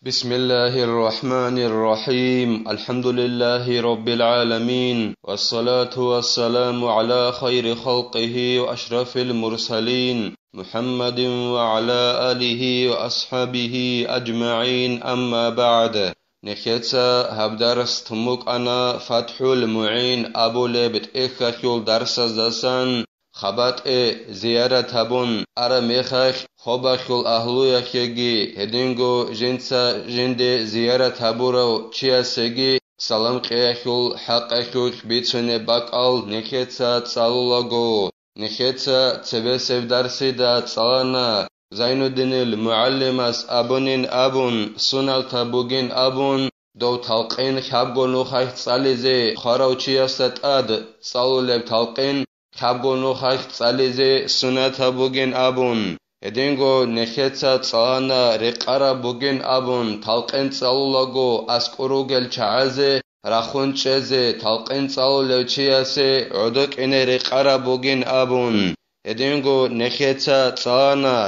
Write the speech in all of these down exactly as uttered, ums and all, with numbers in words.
بسم الله الرحمن الرحيم. الحمد لله رب العالمين. والصلاة والسلام على خير خلقه وأشرف المرسلين محمد وعلى آله وأصحابه أجمعين. أما بعد. Нехеца гьаб дарс тумукъана ФатхӀул МугӀин абулеб тӀехьалъул дарсаздасан. ХабатӀе зиярат гьабун араб мехалъ, хобалъул агьлуялъеги, гьединго жинца жинде зиярат гьабурав чиясеги салам кьеялъул хӀакъалъулъ бицунеб бакӀал нехеца цӀалулаго. Нехеца цебесеб дарсида цӀалана, Зайнуддинил мугӀалимас абунин абун, суннатаб бугин абун, дов талкъин хабго нухалъ цӀализе хварав чиясда тӀад цӀалулеб талкъин хабго нухалъ цӀализе суннатаб бугин абун, гьединго нехеца цӀалана рекъараб бугин абун, талкъин цӀалулаго аскӀор ругел чагӀазе рахун чӀезе, талкъин цӀалулев чиясе гӀодокӀине рекъараб бугин абун, гьединго нехеца цӀалана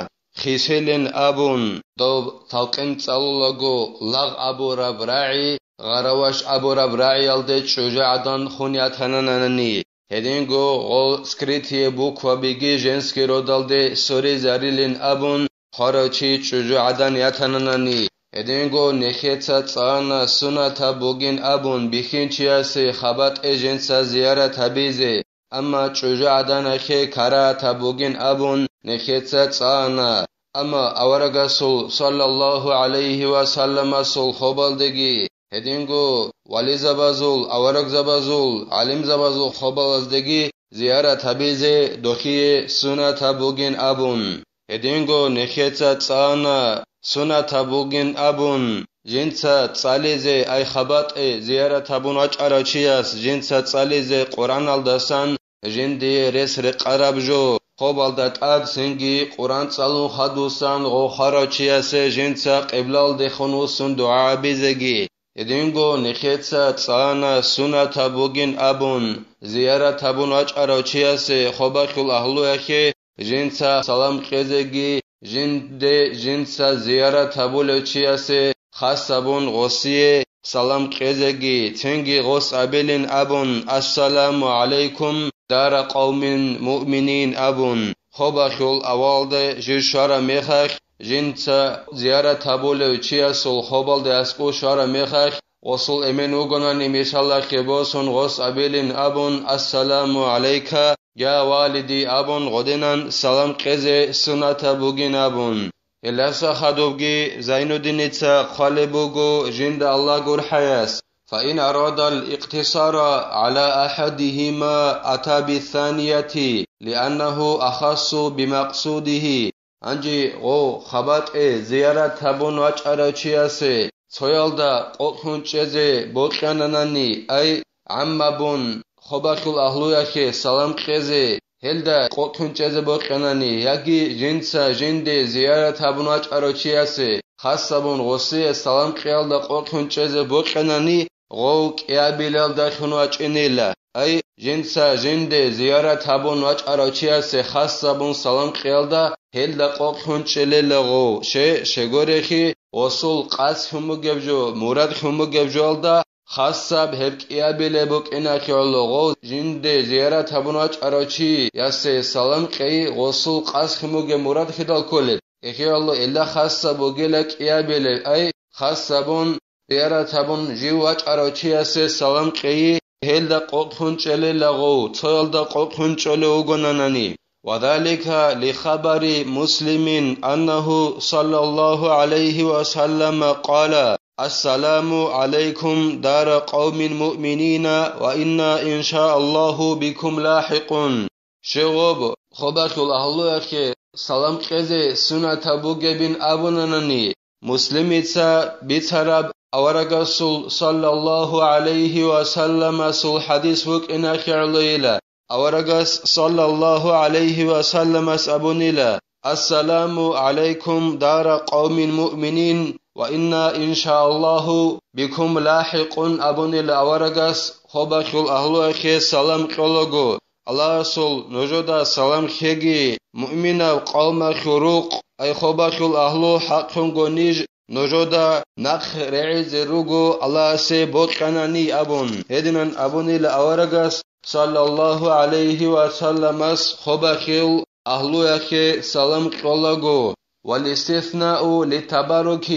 хисилин абун, дов талкъин цӀалулаго лагъ абураб рагӀи, гъараваш абураб рагӀиялде чӀужугӀадан хун ятананани, гьединго гъол скрытие буквабиги женский родалде соризарилин абун, хварав чи чӀужугӀадан ятананани, гьединго нехеца цӀалана суннатаб бугин абун бихьинчиясе хабатӀе жинца зиярат гьабизе, амма чӀужугӀаданахъе карагьатаб бугин абун нехеца цӀалана. Амма аварагасул саллаллагьу гӀалайгьи ва салламасул хобалдеги, гьединго вализабазул, аварагзабазул, гӀалимзабазул хобалаздеги зиярат гьабизе дохие суннатаб бугин абун, гьединго нехеца цӀалана суннатаб бугин абун, жинца цӀализе, ай хабатӀе зиярат гьабун вачӀарав чияс жинца цӀализе Къуръаналдасан жиндие рес рекъараб жо, хобалда тӀад цинги Къуръан цӀалун хадусан гъов хварав чиясе жинца къиблалдехун вуссун дугӀа гьабизеги, гьединго нехеца цӀалана суннатаб бугин абун, зиярат гьабун вачӀарав чиясе хобалъул агьлуялъе жинца салам кьезеги, жинде жинца зиярат гьабулев чиясе хас абун гъосие салам кьезеги, цинги гъос абилин абун, «Ассаламу гӀалайкум, дара къавмин муъминин», абун, хобалъул авалде жив щвараб мехалъ, жинца зиярат гьабулев чиясул хобалде аскӀов щвараб мехалъ, гъосул эмен вугонани, мисалалъе босун, гъос абилин абун, «Ассаламу гӀалайка, я валиди», абун, гъодинан салам кьезе суннатаб бугин абун. Гьелдаса хадубги Зайнуддиница хъвалеб буго жинда Аллагь гурхӀаяс: «Фаин арадал икътисара гӀала ахадигьима ата бисанияти, лианнагьу ахассу бимакъсудигьи». Гьанже гъов хабатӀе зиярат гьабун вачӀарав чиясе цоялда къокълъун чӀезе бокьананани, ай гӀаммабун хобалъул агьлуялъе салам кьезе, гьелда къокълъун чӀезе бокьанани, яги жинца жинде зиярат гьабун вачӀарав чиясе хас абун гъосие салам кьеялда къокълъун чӀезе бокьанани, гъов кӀиабилелдалъун вачӀинила. Ай, жинца жинде зиярат гьабун вачӀарав чиясе хас абун салам кьеялда, гьелда къокълъун чӀелила гъов, ще, щегорехи, гъосул къасд хӀун бугеб жо, мурад хӀун бугеб жоялда, хасаб гьеб кӀиабилеб букӀиналъе гӀоло гъов жинде зиярат гьабун вачӀарав чиясе салам кьей, гъосул къасд хӀун бугеб, мурад хидал кколеб. Эхе гӀоло, гьелда хасаб бугила кӀиабилеб, ай, хас абун, зиярат гьабун жив вачӀарав чиясе салам кьейи, гьелда къокълъун чӀелила гъов, цоялда къокълъун чӀолев вугонанани. وذلك لخبر مسلم أنه صلى الله عليه وسلم قال: السلام عليكم دار قوم مؤمنين وإنا إن شاء الله بكم لاحقون. Щегъоб, хобалъул агьлуялъе салам кьезе суннатаб бугебин абунанани, Муслимица бицараб аварагасул саллаллагьу гӀалайгьи ва салламасул хадис букӀиналъе гӀолойила. Аварагас саллаллагьу гӀалайгьи ва салламас абунила: «Ассаламу гӀалайкум дара къавмин муъминин, ва инна, иншааллагьу, бикум лагьикъун», абунила аварагас хобалъул агьлуялъе салам кьолаго. Аллагьасул нужеда салам лъеги, муъминав къавмалъул рукъ, ай хобалъул агьлу, хӀакълъунго ниж нужода нахъ регӀизе руго Аллагьасе бокьанани абун. Гьединан абунила аварагас, саллаллаху гӀалайгьи ва салламас, хобахил агьлуялъе салам кьолаго. والاستثناء للتبرك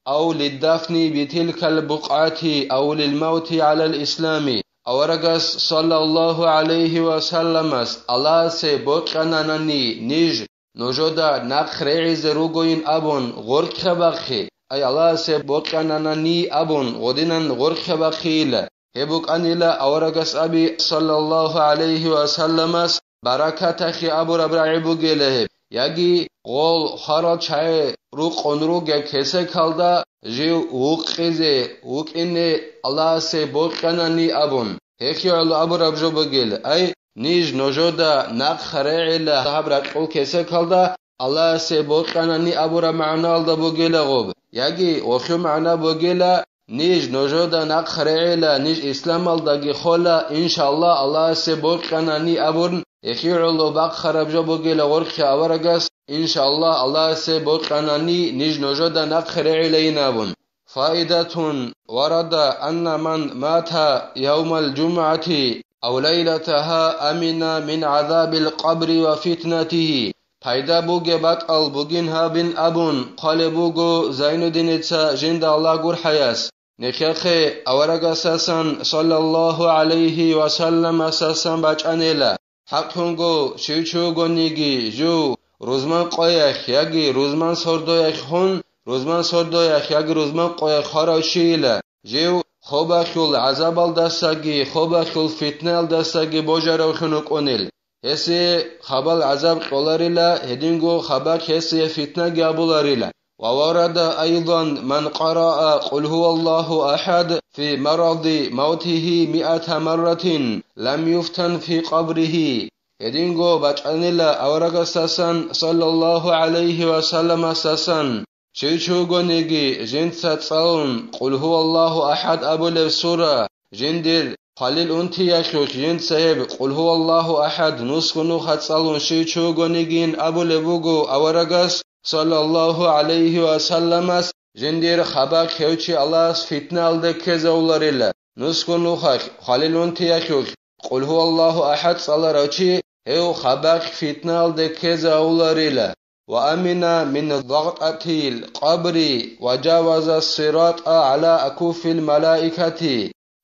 أو للدفن بتلك البقعة أو للموت على الإسلام. Аварагас, саллаллаху гӀалайгьи ва салламас, Аллагьасе бокьананани ниж нужода нахъ регӀизе ругоин абун гъоркьа бахъе, ай Аллагьасе бокьананани абун гъодинан гъоркьа бахъейила. Гьеб букӀанила аварагас аби, саллаллаху гӀалайгьи ва салламас, баракатахъе абураб рагӀи бугела гьеб, яги гъол хварал чагӀи рукъун ругеб кесекалда жив вукъизе вукӀине Аллагьасе бокьанани абун. Гьехие гӀоло абураб жо бугел, ай, ниж нужода нахъ регӀила гьаб ракьул кесекалда Аллагьасе бокьанани абураб магӀнаялда бугела гъоб, яги гъолъул магӀна бугела, ниж нужода нахъ регӀила, ниж исламалдаги хола, иншаллагь, Аллагьасе бокьанани абун, гьехие гӀоло бахъараб жо бугела гъоркье аварагас, иншаллагь, Аллагьасе бокьанани ниж нужода нахъ регӀилайин абун. فائدة: ورد أن من مات يوم الجمعة أو ليلتها أمن من عذاب القبر وفتنته. Пайда бугеб бакӀал бугин гьабин абун хъвалеб буго Зайнуддиница, жинда Аллагь гурхӀаяс. Нехехъе аварагасасан, саллаллаху гӀалайгьи ва салламасасан, бачӀанила. ХӀакълъунго, щив чи вугониги, жив рузман къоялъ яги рузман сордоялъ хун, рузман сордоялъ яги рузман къоялъ хварав чийила, жив хобалъул гӀазабалдасаги хобалъул фитнаялдасаги божаравлъун вукӀунел. Гьесие хабал гӀазаб кьоларила, гьединго хабалъ гьесие фитнаги абуларила. وورد أيضا من قرأ قل هو الله أحد في مرض موته مائة مرة لم يفتن في قبره. Гьединго бачӀанила аварагасасан, саллаллаху гӀалайгьи ва салламасасан, щив чи вугониги, жинца цӀалун, Къул гьуваллагьу ахӀад абулеб сура, жиндир хвалил унтиялъулъ жинца гьеб Къул гьуваллагьу ахӀад нусго нуха цӀалун щив чи вугонигин абулеб буго аварагас, саллаллаху гӀалайгьи ва салламас, жиндир хабалъ гьев чи Аллагьас фитнаялде ккезавуларила. Нусго нухалъ хвалил унтиялъулъ Къул гьуваллагьу ахӀад цӀаларав чи гьев хабалъ фитнаялде ккезавуларила. وأمن من ضغطة القبر وجاوز الصراط على أكف الملائكة.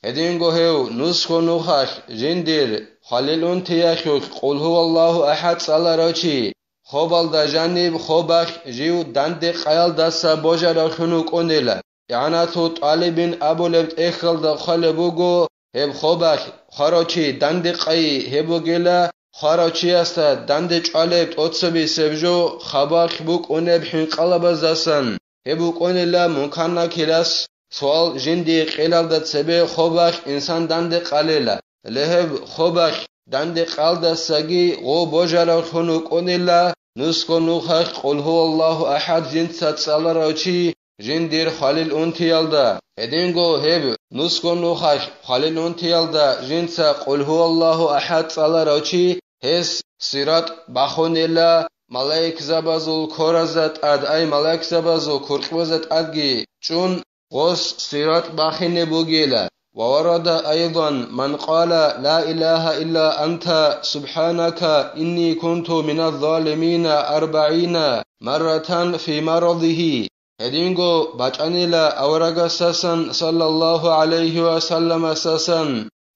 Гьединго гьев нусго нухалъ жиндир хвалил унтиялъулъ Къул гьуваллагьу ахӀад цӀаларав чи, хобалда жаниб хобалъ жив данде къаялдаса божаравлъун вукӀунила. ИгӀанатул тӀалибин абулеб тӀехьалда хъвалеб буго, гьеб хобалъ хварав чи данде къайи гьеб бугила, хварав чиясда данде чӀвалеб тӀоцебесеб жо хабалъ букӀунеб хӀинкъалабаздасан. Гьеб букӀунила Мункар-Накирас суал жиндие кьелалда цебе хобалъ инсан данде къалила. Ле гьеб хобалъ данде къалдасаги гъо божаравлъун вукӀунила нусго нухалъ Къул гьуваллагьу ахӀад жинца цӀаларав чи, жиндир хвалил унтиялда. Гьединго гьеб нусго нухалъ хвалил унтиялда жинца Къул гьуваллагьу ахӀад цӀаларав чи, гьес Сират бахунила малаикзабазул коразда тӀад, ай малаикзабазул куркьбазда тӀадги чӀун, гъос Сират бахине бугила. وورد أيضا من قال لا إله إلا أنت سبحانك إني كنت من الظالمين أربعين مرة في مرضه. Гьединго бачӀанила аварагасасан, саллаллагьу гӀалайгьи ва салламасасан,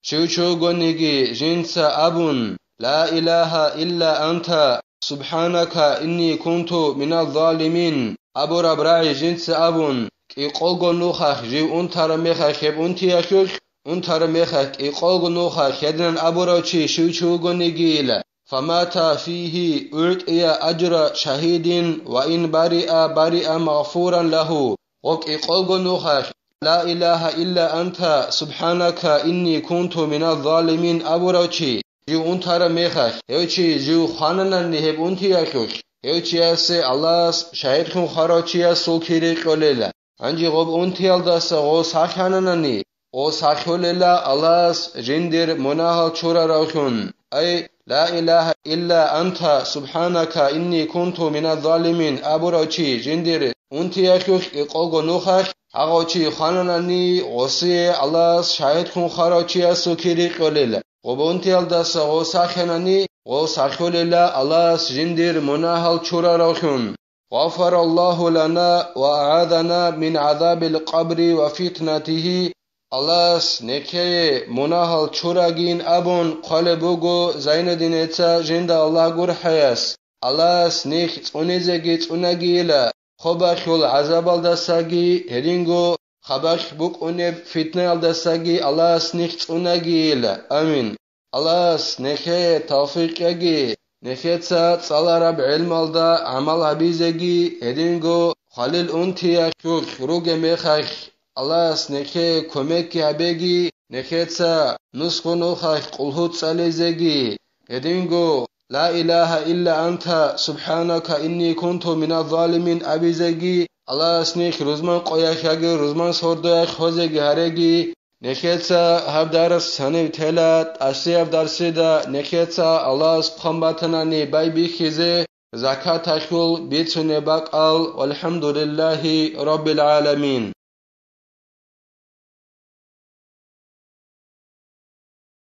щив чи вугониги жинца абун, لا إله إلا أنت سبحانك إني كنت من الظالمين абураб рагӀи жинца абун, кӀикъого нухалъ жив унтараб мехалъ гьеб унтиялъулъ, унтараб мехалъ кӀикъого нухалъ гьединан абурав чи щив чи вугонигийила, فمات فيه أعطي أجر شهيد وإن برئ برئ مغفورا له. Гъоб кӀикъого нухалъ لا إله إلا أنت سبحانك إني كنت من الظالمين абурав чи жив унтараб мехалъ, гьев чи жив хвананани гьеб унтиялъулъ, гьев чиясе Аллагьас шагьидлъун хварав чиясул кири кьолела. Гьанже гъоб унтиялдаса гъо сахлъананани, гъо сахлъулела Аллагьас жиндир мунагьал чураравлъун, ай «Ла илагьа илла анта субханака инни кунту миназ-залимин» абурав чи жиндир унтиялъулъ икъого нухалъ гьагъав чи хвананани, гъосие Аллагьас шагьидккун хварав чиясул кири кьолел. Гъоб унтиялдаса гъов сахинани, гъов сахулела Аллагьас жиндир мунагьал чураравлъун. «Гъафараллагьу лана ва агӀазана мин гӀазабил къабри ва фитнатигьи». Аллагьас нехее мунагьал чурагин абун хъвалеб буго Зайнуддинеца жинда Аллагь гурхӀаяс. Аллагьас нилъ цӀунизеги цӀунагийила, хобалъул гӀазабалдасаги, гьединго хабалъ букӀунеб фитнаялдасаги Аллагьас нилъ цӀунагийила. Амин. Аллагьас нехее тавфикъ кьеги, нехеца цӀалараб гӀелмалда гӀамал гьабизеги, гьединго хвалил унтиялъулъ ругеб мехалъ Аллагьас нехее кумекги гьабеги, нехеца нусго нухалъ къулгьу цӀализеги, гьединго «Ла илагьа илла анта субханака инни кунту миназ-залимин» абизеги, Аллагьас нилъ рузман къоялъ яги рузман сордоялъ хвезеги гьареги, нехеца гьаб дарс гьанив тела, тӀасияб дарсида нехеца Аллагьас хъван батанани байбихьизе, закаталъул бицунеб бакӀал, валхӀамдулиллагьи раббил гӀаламин.